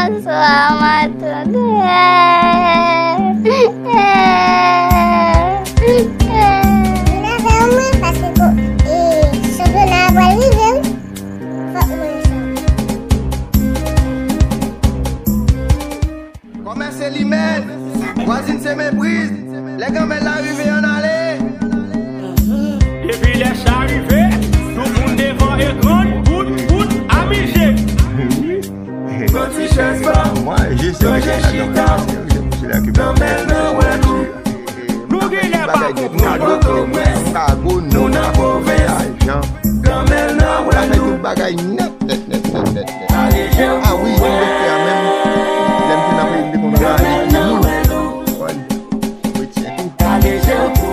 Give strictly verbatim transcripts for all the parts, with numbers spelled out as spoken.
Bonswa, matant. Vin avè w mwen, paske ko, e, chanpyona a pral rive, wi. Fòk mwen chanpyon. Kòmè se limèn, vwazin se mepriz. Lè granmèt la rive, ann ale. Depi lè sa rive, tout moun devan ekran, bout, bout, amize. Pran ti chèz ba, manje chita. Granmèt la wè nou. Nou genlè pa konprann. Moun an pwovens, granmèt la wè nou. Tout bagay nèt, nèt, nèt, nèt, nèt, nèt. Ah wi, jan m te fè a menm. Lè m te nan peyi m, te konn rale timoun. Mwen, mwen tyen tou.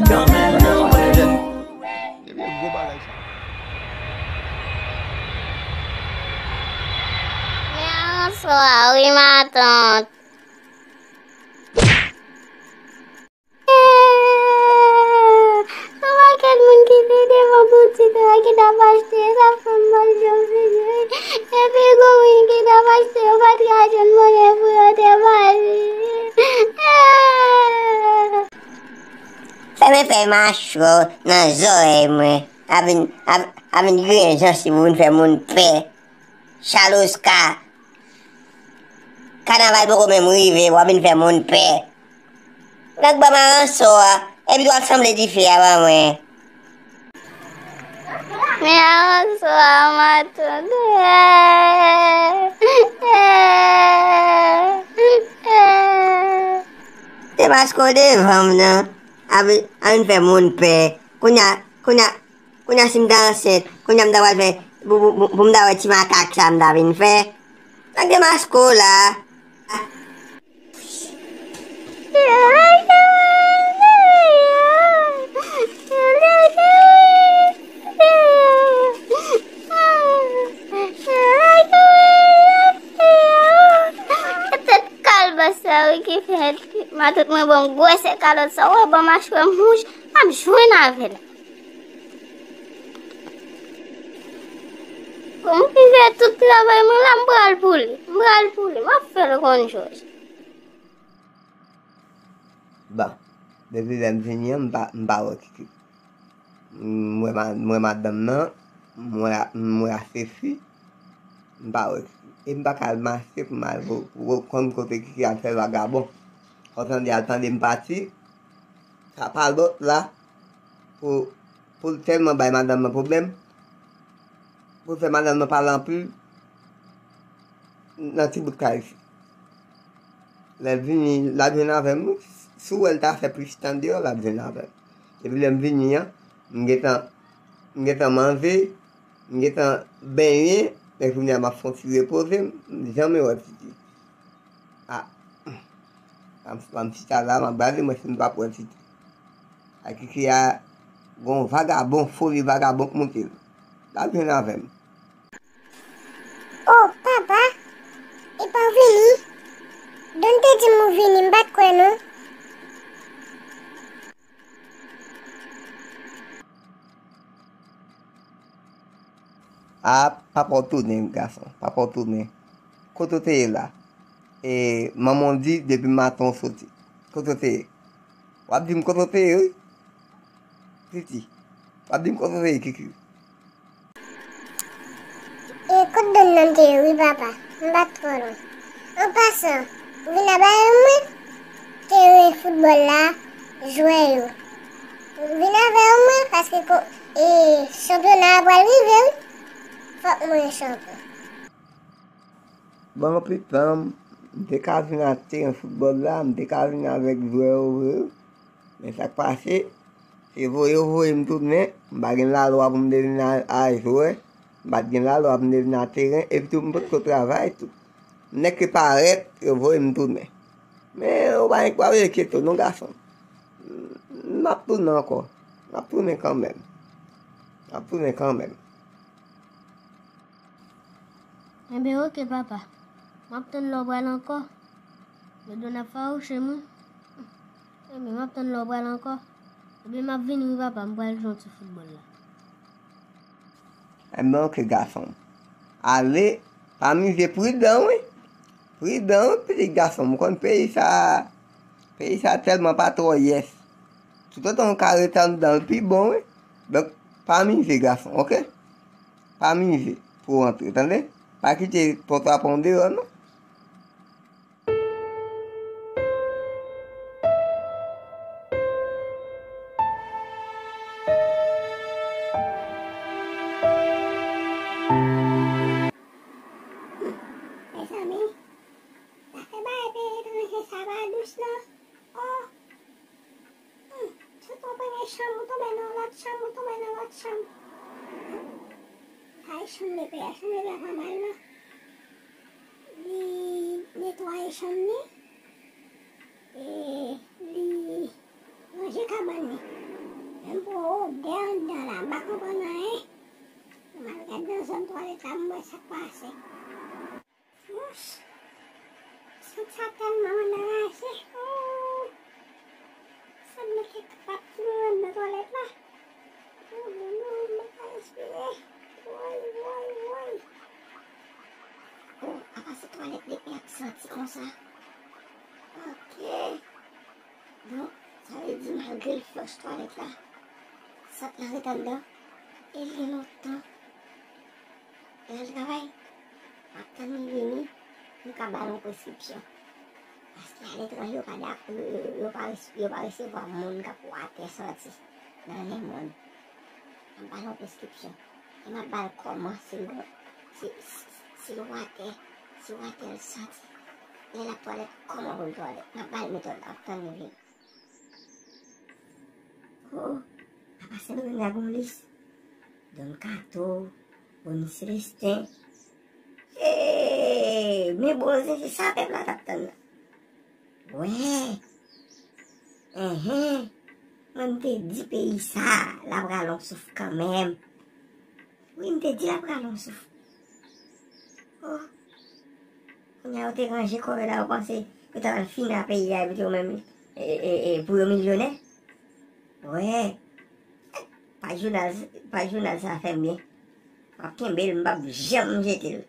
Granmèt la wè nou. Ebyen, gwo bagay sa. Men answa, wi, matant. Yon pakèt moun ki te devan boutik la ki t ap achte, sa fè m mal jan fini wi. Epi gon moun ki t ap achte, yo pa t ka jwenn monnen pou yo te pale. Fè m fè machwè w nan zòrèy mwen. A vin, a, a vin griyen jansiv ou, vin fè moun pè. Chaloska. Kanaval poko menm rive, w ap vin fè moun pè. Nèg ban m aransò a, epi w ap sanble dife a ban mwen. Men aransò a, matant. Te maske w devan m nan, ap, ap vin fè moun pè. Kounye a, kounye a, Kounye a si m ta ansent, kounye a m ta pral fè, pou, pou, pou, pou m ta wè ti makak sa m ta vin fè. Sa gen maske w la. Tèt kalbas la wi ki fè matant mwen ban m gwosè kalòt sa. Ou wè ban machwè m wouj, m ap jwenn avè l. Bon, m fin fè tout travay mwen la, m pral pou li. M pral pou li. M ap fè l konn jòj. Bon, depi lè m vini an, m pa, m pa wè Kiki. M wè ma-, m wè madanm nan, m wè, m wè Asefi, m pa wè Kiki. E m pa ka al mache pou m al vo-, vo-, konn kote Kiki al fè vagabon. Fò tande al tande m pati, sa pa lòt la, pou, pou l tèlman bay madanm nan pwoblèm, pou l fè madanm nan pale anpil nan ti bout kay isit. Lè l vini, l ap jwenn avè m, wi. Si w wè l ta fè plis tan deyò, l ap jwenn avè m. Epi lè m vini an, m gentan, m gentan manje, m gentan benyen, men kounye a m ap fè yon ti repoze m, m janm wè Titi. A, m, m chita la, m ap gade mwen si m p ap wè Titi. A Kiki a, gon vagabon, foli vagabon k moute l. L ap jwenn avè m. Oh, papa, epa w vini? Don te di m ou vini, m pa t kwè non. A, papa w tounen, gason, papa w tounen. Kote w te ye la? E, manman w di, depi maten w soti. Kote w te ye? W ap di m kote w te ye, wi. Titi, w ap di m kote w te ye, Kiki. E, kot Don nan te ye, wi, papa. M pa t twò lwen. An pasan, ou vin avè mwen, teren foutbòl la, jwè yo. Vin avè mwen, paske ko-, e, chanpyona a pral rive, wi. Fòk mwen chanpyon. Bon, anpil tan, m te ka vin ak teren foutbòl la, m te ka vin avèk jwè yo vre, wi. Men sa k pase, se voye yo voye m tounen, m pa gen lalwa pou m te vin a, a jwè, m pa t gen lalwa pou m te vin a teren, epi tou m potko travay tou. M nèk te parèt, yo voye m tounen. Men ou pa, pa enkyete w non, gason. M ap tounen ankò. M ap tounen kanmenm. M ap tounen kanmenm. Enben, oke, papa. M ap tann lè w pral ankò. Men Don ap fawouche m, wi. Enben, m ap tann lè w pral ankò. Ebyen, m ap vini, wi, papa. M pral jwe yon ti foutbòl la. Enben, oke, gason m. Ale, pa mize, pridan, wi. Pridan, wi, pitit gason m. Ou konn peyi sa, peyi sa tèlman pa twò yès. Toutotan w ka ret anndan, l pi bon, wi. Donk, pa mize, gason, oke? Pa mize pou w antre, tande? Pa kite pòt la pran w deyò, non. Mezanmi, zafè bagay peyi etranje sa pa dous non. Oh! Hmm, sot w pran yon chanm, ou tonbe nan lòt chanm, ou tonbe nan lòt chanm. Ay, chanm lepè a, chanm lepè a pa mal non. Li netwaye chanm li, e li ranje kabann li. Menm pou odè anndan la, m pa konprann anyen. M al gad nan zòn twalèt la, m wè sa k pase. Wouch! Sant sa tèlman anraje. Oh! Sanble kèk kat ki mouri anndan twalèt la. Oh, non, non, m pa ka respire. Woy, woy, woy. Oh, apa se twalèt lepè a k santi konsa? Ok. Bon, sa vle di malgre l flòch twalèt la, sant la ret anndan, e l gen lontan. Lè l travay, m ap tann li vini pou m ka ba l yon preskripsyon. Paske aletranje, yo pa dak-, yo, yo, yo pa res-, yo pa resevwa moun k ap watè santi nan lèmonn. M ap ba l yon preskripsyon. E m ap ba l kòman si l, si, si, si l watè, si watè l santi. Lè l ap twalèt, kòman pou l twalèt. M ap ba l metòd la, m ap tann li vini. Oh, apa Sendomeng la gen yon lis. Don Kato, Boni Selesten. Hey, men bon, se, se sa pèp la t ap tann la. Wè. Enhen. Mwen m te di peyi sa, l ap rale yon souf kanmenm. Wi, m te di l ap rale yon souf. Oh. Kounye a yo te ranje kò yo la, yo panse yo t ap al fini a peyi a, epi yo menm, e, e, e, pou yo milyonè. Wè. Pa jounal, pa jounal sa fè m byen. M ap kenbe l, m p ap janm jete l.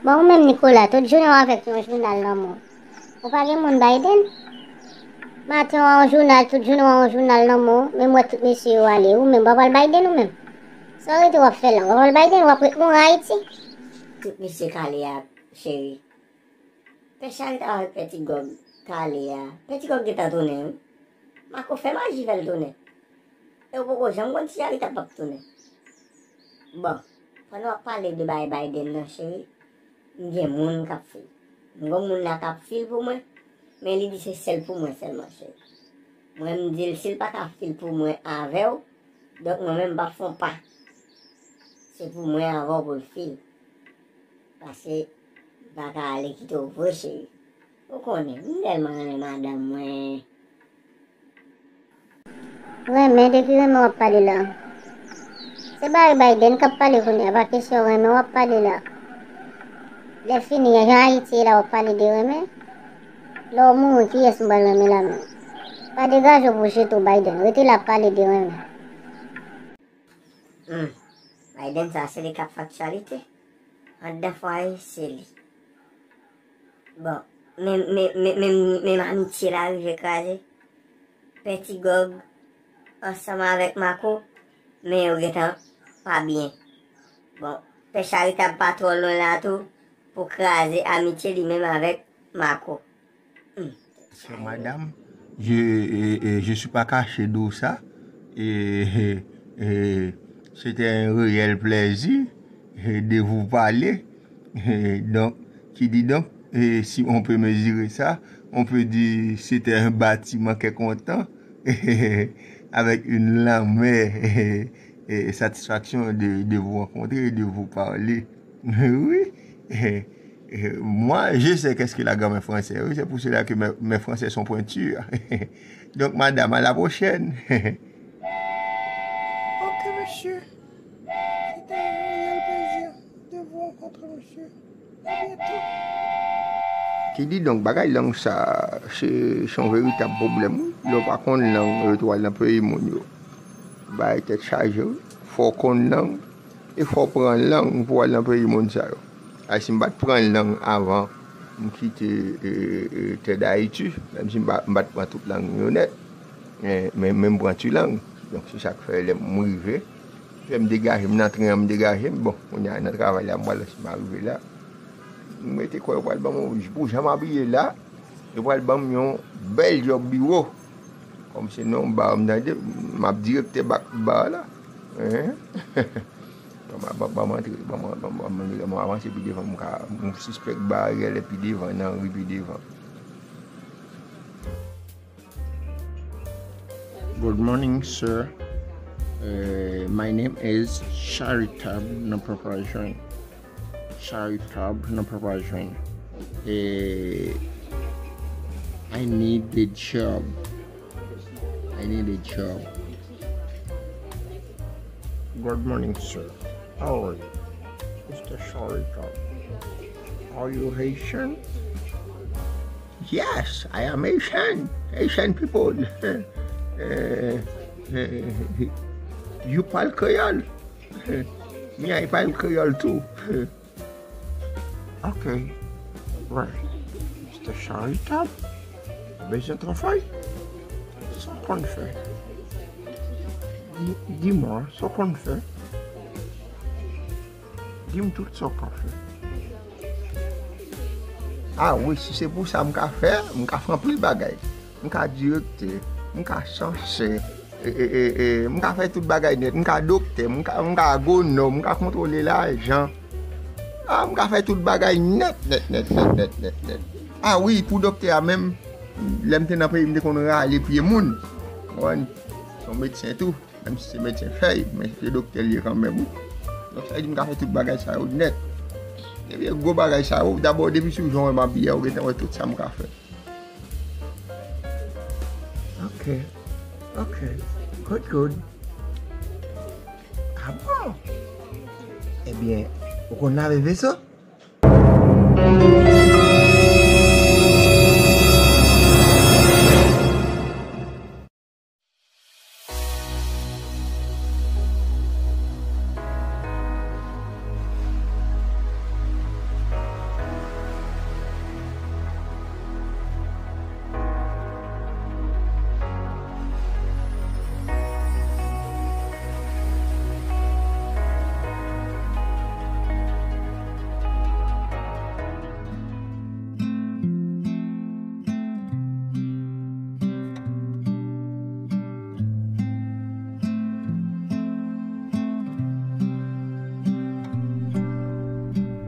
Bon, ou menm, Nicolas, tout jounen w avèk yon jounal nan men w. Ou pa gen moun Biden? Maten w a yon jounal, tout jounen w a yon jounal nan men w, menm w wè tout mesye yo ale, ou menm, w pa pral Biden ou menm? Sa w rete w ap fè la? W pa pral Biden, w ap ret mouri Ayiti? Tout mesye k ale a, cheri. Pè Charita avèk Pè Ti Gòg k ale a. Pè Ti Gòg gentan tounen, wi. Mako fè maji fè l tounen. E w poko janm konn si Charita p ap tounen. Bon, pandan w ap pale de bagay Biden nan, cheri, m gen moun k ap fil. M gon moun la k ap fil pou mwen, men li di se sèl pou mwen sèlman, cheri. Mwen, m di l, si l pa ka fil pou mwen avè w, donk mwen menm m p ap fè yon pa. Se pou mwen avè w pou l fil. Paske m pa ka ale kite w vre, cheri. Ou konnen, m tèlman renmen madanm mwen. Renmen, de ki renmen w ap pale la? Se bagay Biden k ap pale kounye a, pa kesyon renmen w ap pale la. Lè fini, jan Ayiti ye la, w ap pale de renmen? Lè w mouri, kiyès nou pral renmen la menm? Pa degaje w pou jete w Biden, rete la ap pale de renmen. Hmm. Biden sa, se li k ap fè aktyalite. Anndan fwaye, se li. Bon, men, men, men, men, men amitye la rive kraze. Pè Ti Gòg ansanm avèk Mako, men yo gentan pa byen. Bon, Pè Charitab pa twò lwen la tou pou kraze amitye li menm avèk Mako. Hmm. Chère madame, je, euh, euh, je suis pas caché de ça. Et, euh, euh, c'était un réel plaisir, euh, de vous parler. Euh, donc, qui dit donc, euh, si on peut mesurer ça, on peut dire c'était un bâtiment qui est content, avec une lanmè, euh, satisfaction de, de vous rencontrer et de vous parler. Oui. Eh, moi, je sais qu'est-ce que la grand-mère française. Oui, c'est pour cela que mes, mes français sont pointus. Donc, madame, à la prochaine. Ok, monsieur. C'était un réel plaisir de vous rencontrer, monsieur. À bientôt. Ki di donk, bagay lang sa, se, se yon veritab pwoblèm, wi. Lè w pa konn lang, yo tou al nan peyi moun yo. Bagay tèt chaje, wi. Fò w konn lang. E fò w pran lang pou w al nan peyi moun sa yo. Ay, si m pa t pran lang avan m kite, e, e, tè Dayiti, menm si m pa, m pa t pran tout lang yo nèt, men, men, men m pran ti lang. Donk, se sa k fè lè m rive, lè m degaje, m nan tren an, m degaje m, bon, kounye a nan travay la, m pral si m arive la, m rete kwè yo pral ban m yon, pou jan m abiye la, yo pral ban m yon bèl djòb biwo. Kòm se nan yon ba m tande, m ap direktè bak ba la. Hein? Ban m, ban m, ban m antre, ban m, ban m, ban m, ban m avanse pi devan, m ka, m sispèk ba a genlè pi devan, nan ri pi devan. Good morning, sir. Uh, my name is Charitab, nan papa jwenn. Charitab, nan papa jwenn. Eh, I need the job. I need a job. Good morning, sir. How are you? Mister Charitab. Are you Haitian? Yes, I am Haitian. Haitian people. Eh, eh, you pale Creole? Mi ay pale Creole too. Ok. Right. Mister Charitab, bezwen travay? Sa w konn fè? Di, di mwen, sa w konn fè? Di m tout sa w ka fè. Ah wi, si se pou sa m ka fè, m ka fè anpil bagay. M ka direktè, m ka chansè, e, e, e, e, m ka fè tout bagay nèt. M ka doktè, m ka, m ka agwonòm, m ka kontwole lajan. Ah, m ka fè tout bagay nèt, nèt, nèt, nèt, nèt, nèt, nèt. Ah wi, pou doktè a menm, lè m te nan peyi, m te konn rale pye moun. Ou konprann? Se yon medsen tou. Menm si se medsen fèy, men se doktè l ye kanmenm, wi. Donk, sa vle di m ka fè tout bagay sa yo nèt. Ebyen, gwo bagay sa yo, dabò, depi sou jan w wè m abiye a, ou gentan wè tout sa m ka fè. Ok. Ok. Good, good. Ah bon? Ebyen, ou konn lave veso?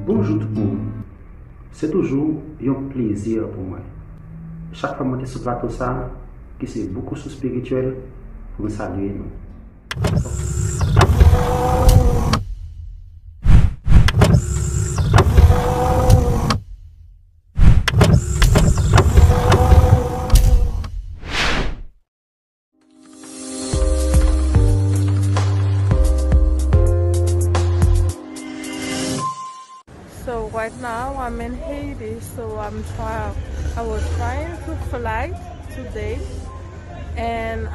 Bonjou tout moun. Se toujou yon plezi pou mwen. Chak fwa m monte sou plato sa, ki se Boukoussou Spirituel, pou m salye nou. So right now I'm in Haiti, so I'm try I was trying to fly today, and